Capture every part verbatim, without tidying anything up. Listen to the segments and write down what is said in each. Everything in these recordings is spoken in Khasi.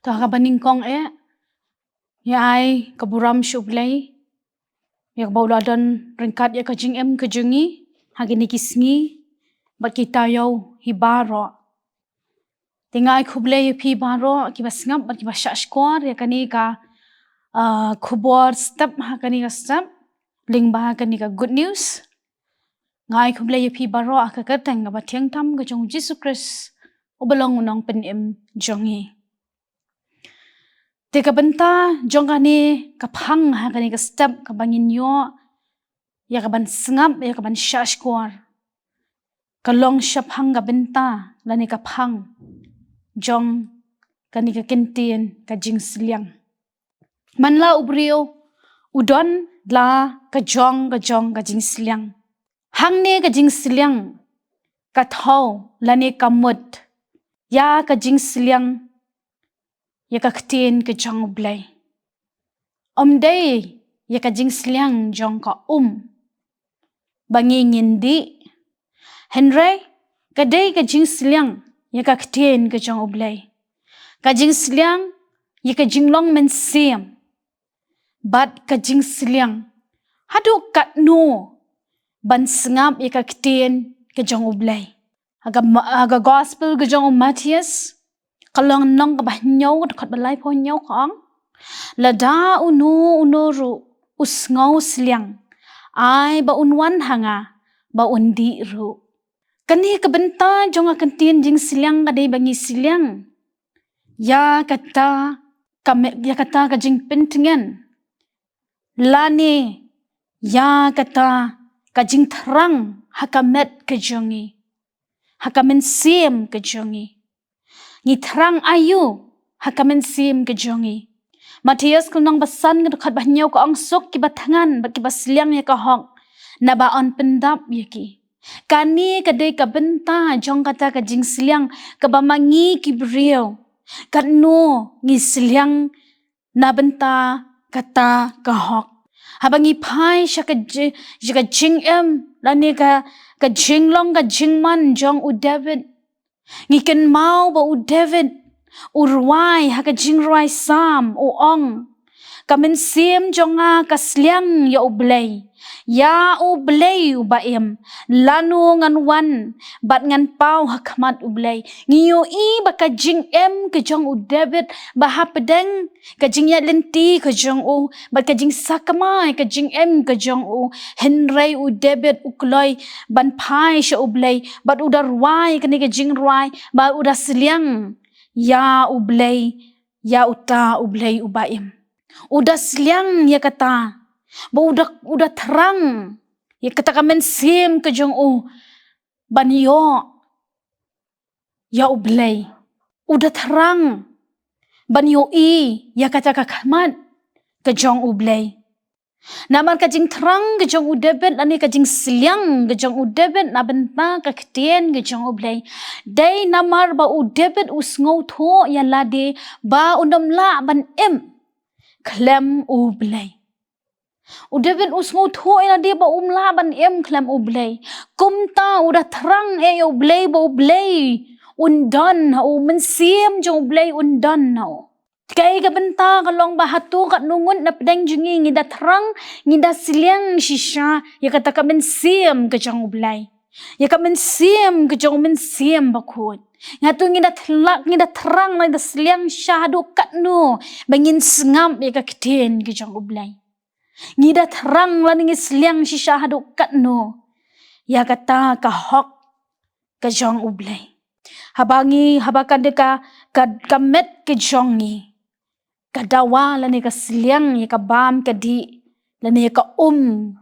To ha kaba nyngkong eh, ngi ai ka burom sha U Blei ïa kaba u la don ryngkat ïa ka jingim ka jong ngi ha kine ki sngi bad ki taïew hi baroh. Te nga ai khublei ïa phi baroh kiba sngap bad kiba shahshkor ïa kane ka, ah, khubor step ha kane ka step lyngba ha kane ka good news. Nga ai khublei ïa phi baroh ha ka kyrteng kaba thiang tam ka jong U Jisu Khrist uba long U Nongpynim jong ngi. Te ka bynta jong kane ka phang ha kane ka step kaba ngin ïoh ïa kaban sngap ïa kaban shahshkor ka long shaphang ka bynta lane ka phang jong kane ka kyntien ka jingsliang. Man la u briew u don la ka jong ka jong ka jingsliang. Hangne ka jingsliang ka thaw lane ka mut ïa ka jingsliang ïa ka ktien ka jong U Blei. Ym dei ïa ka jingsliang jong ka um ba ngi ngin dih. Hynrei ka dei ka jingsliang ïa ka ktien ka jong U Blei. Ka jingsliang ïa ka jinglong mynsiem bad ka jingsliang haduh katno ban sngap ïa ka ktien ka jong U Blei. Ha ka, ha ka gospel ka jong u Mathaios, ka lynnong kaba hynñiew, ka dkhot ba laiphew hynñiew ka ong, lada uno uno ruh u sngewsliang, ai ba un wan ha nga ba un dih ruh. Kane ka bynta jong ka ktien jingsliang ka dei ba ngi sliang ïa kata ka me-, ïa kata ka jingpyntngen lane ïa kata ka jingthrang ha ka met ka jong ngi, ha ka mynsiem ka jong ngi. Ngi thrang aïu ha ka mynsiem ka jong ngi? Mathaios ka lynnong ba san ka dkhot ba hynñiew ka ong, suk kiba thngan bad kiba sliang ïa ka hok, naba yn pyndap ïa ki. Kane ka dei ka bynta jong kata ka jingsliang kaba ma ngi ki briew katno ngi sliang na bynta kata ka hok. Haba ngi phai sha ka ji-, sha ka jingim lane ka, ka jinglong ka jingman jong u David, ngi kynmaw ba u David u rwai ha ka jingrwai Salm u ong, ka mynsiem jong nga ka sliang ïa U Blei, ïa U Blei uba im, lano ngan wan bad ngan paw ha khmat U Blei. Ngi ïohi ba ka jingim ka jong u David ba hapdeng ka jingïaid lynti ka jong u bad ka jingsakma ka jingim ka jong u, hynrei u David u kloi ban phai sha U Blei bad u da rwai kane ka jingrwai ba u da sliang ïa U Blei, ïa uta U Blei uba im. U da sliang ïa kata ba u da, u da thrang ïa kata ka mynsiem ka jong u ban ïoh ïa U Blei. U da thrang ban ïohi ïa kata ka khmat ka jong U Blei. Namar ka jingthrang ka jong u David lane ka jingsliang ka jong u David na bynta ka ktien ka jong U Blei, dei namar ba u David u sngewthuh ïa lade ba un ym lah ban im khlem U Blei. U David u sngewthuh ïa lade ba um lah ban im khlem U Blei. Kumta u da thrang eh ïa U Blei ba U Blei un don ha u, mynsiem jong U Blei un don ha u. Kaei ka bynta ka long ba hato katno ngut na pdeng jong ngi ngi da thrang, ngi da sliang shisha ïa kata ka mynsiem ka jong U Blei, ïa ka mynsiem ka jong u Mynsiem Bakhuid? Hato ngi da thlak, ngi da thrang, ngi da sliang shisha haduh katno ba ngin sngap ïa ka ktien ka jong U Blei? Ngi da thrang lane ngi sliang shisha haduh katno ïa kata ka hok ka jong U Blei? Haba ngi, haba ka dei ka, ka, ka met ka jong ngi ka dawa lane ka sliang ïa ka bam ka dih lane ïa ka um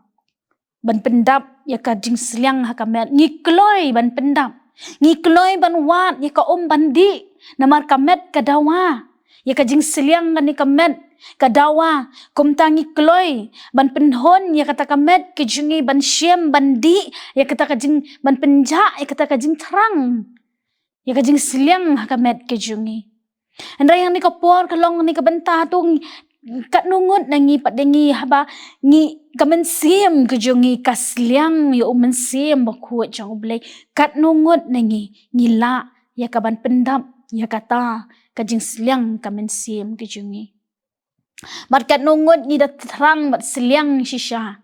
ban pyndap ïa ka jingsliang ha ka met, ngi kloi ban pyndap, ngi kloi ban wad ïa ka um ban dih, namar ka met ka dawa ïa ka jingsliang kane ka met ka dawa. Kumta ngi kloi ban pynhun ïa kata ka met ka jong ngi ban shim ban dih ïa kata ka jing, ban pynjah ïa kata ka jingthrang ïa ka jingsliang ha ka met ka jong ngi. Hynrei hangne ka por ka long hangne ka bynta, hato katno ngut na ngi pat de ngi haba ngi, ka mynsiem ka jong ngi ka sliang ïa u Mynsiem Bakhuid jong U Blei? Katno ngut na ngi ngi lah ïa ka ban pyndap ïa kata ka jingsliang ka mynsiem ka jong ngi. Bad katno ngut ngi da thrang bad sliang shisha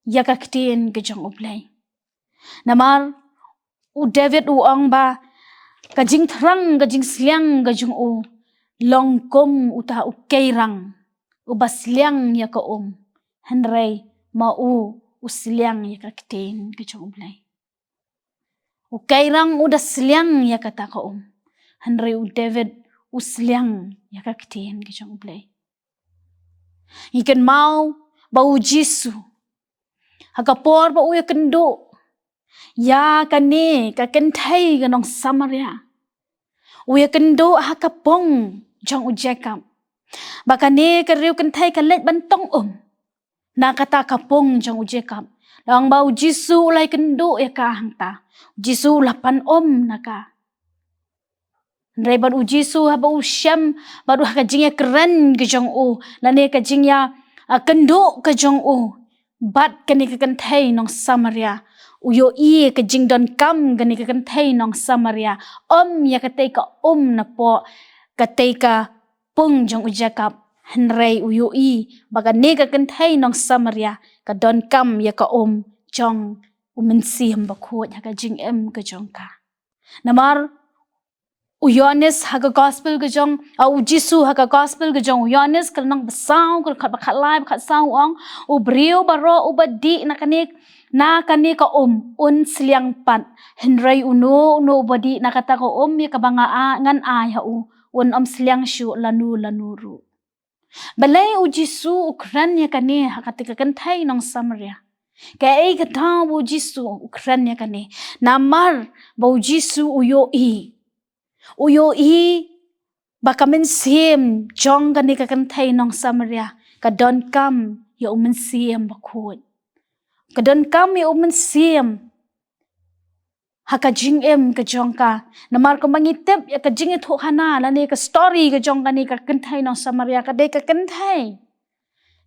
ïa ka ktien ka jong U Blei. Namar u David u ong ba ka jingthrang ka jingsliang ka jong u long kum uta u keirang uba sliang ïa ka um, hynrei ma u u sliang ïa ka ktien ka jong U Blei. U keirang u da sliang ïa kata ka um, hynrei u David u sliang ïa ka ktien ka jong U Blei. Ngi kynmaw ba U Jisu ha ka por ba u ïakynduh ïa kane ka kynthei ka nong Samaria, u ïakynduh ha ka pung jong u Jakob ba kane ka riew kynthei ka leit ban tong um na kata ka pung jong u Jakob. Long ba U Jisu u la ïakynduh ïa ka hangta. U Jisu u la pan um na ka. Hynrei bad U Jisu haba u shem bad u ha ka jingïakren ka jong u, lane ka jingïa, ah, kynduh ka jong u bad kane ka kynthei nong Samaria, u ïohi ka jingdonkam kane ka kynthei nong Samaria. Ym ïa katei ka um na poh katei ka pung jong u Jakob, hynrei u ïohi ba kane ka kynthei nong Samaria ka donkam ïa ka um jong U Mynsiem Bakhuid ha ka jingim ka jong ka. Namar u Ïoannis ha ka gospel ka jong, ah, U Jisu ha ka gospel ka jong u Ïoannis, ka lynnong ba saw, ka dkhot ba khatlai, ba khatsaw u ong, u briew baroh uba dih na kane, na kane ka um, un sliang pat. Hynrei uno uno uba dih na kata ka um ïa kaba nga a-, ngan ai ha u, un ym sliang shuh lano lano ruh. Balei U Jisu u kren ïa kane ha kata ka kynthei nong Samaria? Kaei kata ba U Jisu u kren ïa kane? Namar ba U Jisu u ïohi, u ïohi ba ka mynsiem jong kane ka kynthei nong Samaria ka donkam ïa U Mynsiem Bakhuid. Ka donkam ïa U Mynsiem ha ka jingim ka jong ka. Namar kumba ngi tip ïa ka jingïathuhkhana lane ka story ka jong kane ka kynthei nong Samaria, ka dei ka kynthei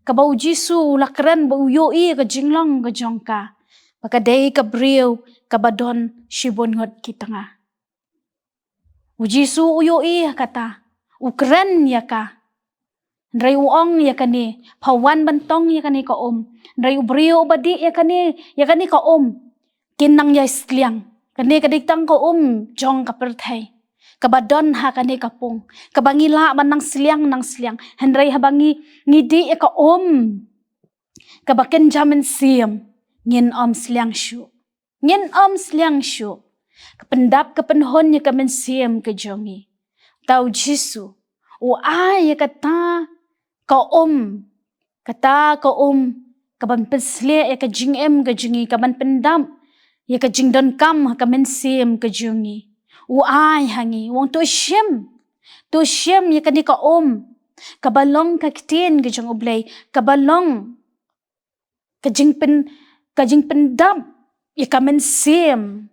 kaba U Jisu u la kren ba u ïohi ïa ka jinglong ka jong ka ba ka dei ka briew kaba don shibun ngut ki tnga. U Jisu u ïohi ïa kata, u kren ïa ka. Hynrei u ong ïa kane, pha wan ban tong ïa kane ka um. Hynrei u briew uba dih ïa kane, ïa kane ka um, kin nang ïai sliang. Kane ka dei tang ka um jong ka pyrthei, kaba don ha kane ka pung, kaba ngi lah ban nang sliang nang sliang. Hynrei haba ngi, ngi dih ïa ka um kaba kynja mynsiem, ngin ym sliang shuh. Ngin ym sliang shuh. Ka pyndap ka pynhun ïa ka mynsiem ka jong ngi. Te U Jisu u ai ïa kata ka um, kata ka um kaban pynslieh ïa ka jingim ka jong ngi, kaban pyndap ïa ka jingdonkam ha ka mynsiem ka jong ngi. U ai ha ngi, u ong to shim, to shim ïa kane ka um kaba long ka ktien ka jong U Blei, kaba long ka jingpyn, ka jingpyndap ïa ka mynsiem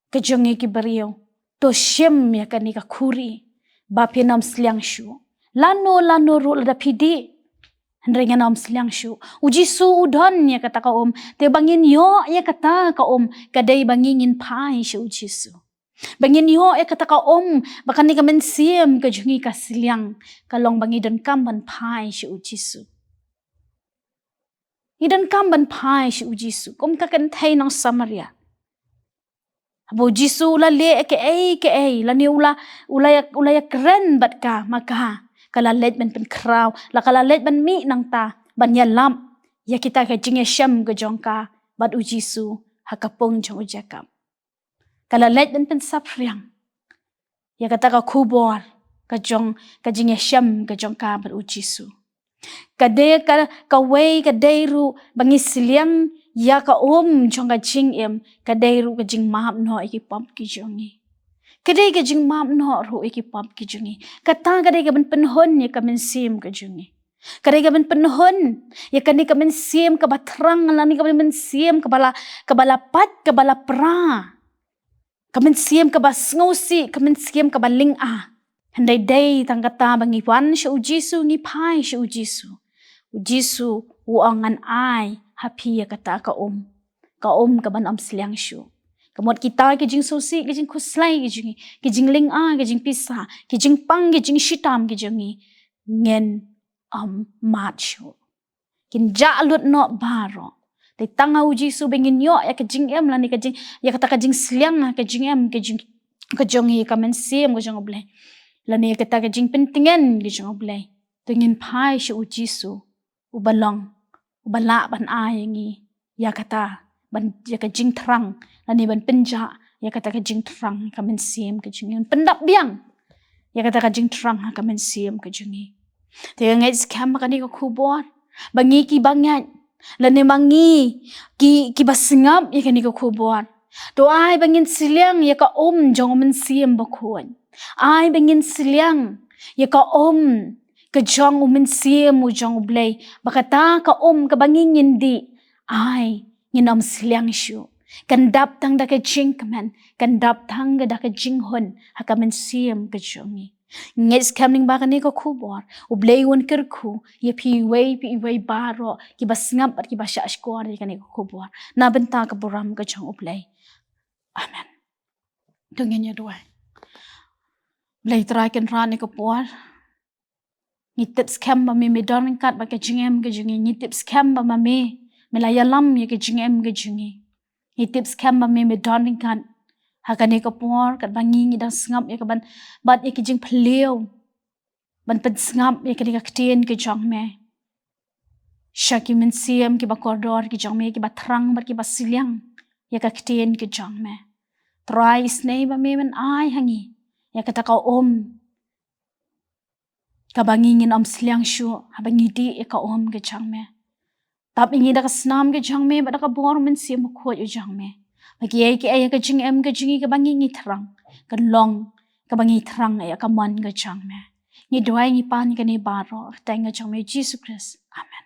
ka jong ngi ki briew. To shim ïa kane ka khuri ba phin ym sliang shuh. Lano lano ruh lada phi dih, hynrei ngan ym sliang shuh. U Jisu u don ïa kata ka um. Te ba ngin ïoh ïa kata ka um, ka dei ba ngi ngin phai sha U Jisu. Ba ngin ïoh ïa kata ka um ba kane ka mynsiem ka jong ngi ka sliang, ka long ba ngi donkam ban phai sha U Jisu. Ngi donkam ban phai sha U Jisu kum ka kynthei nong Samaria. Haba U Jisu u la leh kaei kaei lane u la, u la ïa, u la ïakren bad ka, ma ka, ka la leit ban pynkhraw, la ka la leit ban mih nangta ban ïalap ïa kita ka jingïashem ka jong ka bad U Jisu ha ka pung jong u Jakob. Ka la leit ban pynsaphriang ïa kata ka khubor ka jong ka jingïashem ka jong ka bad U Jisu. Ka dei ka, kawei ka dei ruh ba ngi sliang ïa ka um jong ka jingim, ka dei ruh ka jingmap noh ïa ki pop ki jong ngi. Ka dei ka jingmap noh ruh ïa ki pop ki jong ngi. Kata ka dei kaban pynhun ïa ka mynsiem ka jong ngi. Ka dei kaban pynhun ïa kane ka mynsiem kaba thrang lane ka mynsiem kaba la, kaba la pait, kaba la pra. Ka mynsiem kaba sngewsih, ka mynsiem kaba lynga. Hynrei dei tang kata ba ngi wan sha U Jisu, ngi phai sha U Jisu, U Jisu u ong ngan ai ha phi ïa kata ka um, ka um kaban ym sliang shuh, Ka mut kita ki jingsngewsih, ki jingkhuslai ki jong ngi, ki jinglinga, ki jingpisa, ki jingpang, ki jingshitom ki jong ngi, ngin ym mad shuh. Kin jah lut noh baroh. Te tang ha u Jisu ba ngin ïoh ïa ka jingim lane ka jing, ïa kata ka jingsliang ha ka jingim ka jing, ka jong ngi, ka mynsiem ka jong U Blei, lane ïa kata ka jingpyntngen ka jong U Blei. Te ngin phai sha u Jisu, uba long, uba lah ban ai ïa ngi ïa kata, ban, ïa ka jingthrang, lane ban pynjah ïa kata ka jingthrang ha ka mynsiem ka jong ngi, ban pyndap biang ïa kata ka jingthrang ha ka mynsiem ka jong ngi. Te nga ngeit skhem ba kane ka khubor, ba ngi kiba ngeit, lane ba ngi ki, kiba sngap ïa kane ka khubor, to ai ba ngin sliang ïa ka um jong u Mynsiem Bakhuid. Ai ba ngin sliang ïa ka um ka jong u Mynsiem u jong U Blei, ba kata ka um kaba ngi ngin dih, ai, ngin ym sliang shuh. Kan dap tang da ka jingkmen, kan dap tang da ka jinghun ha ka mynsiem ka jong ngi. Ngeit skhem lyngba kane ka khubor, U Blei un kyrkhu ïa phi iwei pa iwei baroh kiba sngap bad kiba shahshkor ïa kane ka khubor, na bynta ka burom ka jong U Blei. Amen. To ngin ïa duwai. Blei Trai Kynrad, ha kane ka por ngi tip skhem ba me, me don ryngkat bad ka jingim ka jong ngi. Ngi tip skhem ba ma me, me la ïalam ïa ka jingim ka jong ngi. Ngi tip skhem ba me, me don ryngkat ha kane ka por, katba ngi, ngi dang sngap ïa ka ban, bad ïa ka jingphylliew ban pynsngap ïa kane ka ktien ka jong me sha ki mynsiem kiba kordor ki jong me, kiba thrang bad kiba sliang ïa ka ktien ka jong me. Trai, isynei ba me men ai ha ngi ïa kata ka um kaba ngi ngin ym sliang shuh haba ngi dih ïa ka um ka jong me. Tap ïa ngi da ka snam ka jong me bad da ka bor Mynsiem Bakhuid u jong me, ba kiei kiei ha ka jingim ka jong ngi kaba ngi, ngi thrang, kan long kaba ngi thrang ïa ka mon ka jong me. Ngi duwai, ngi pan kane baroh ha ka kyrteng ka jong me Jisu Khrist. Amen.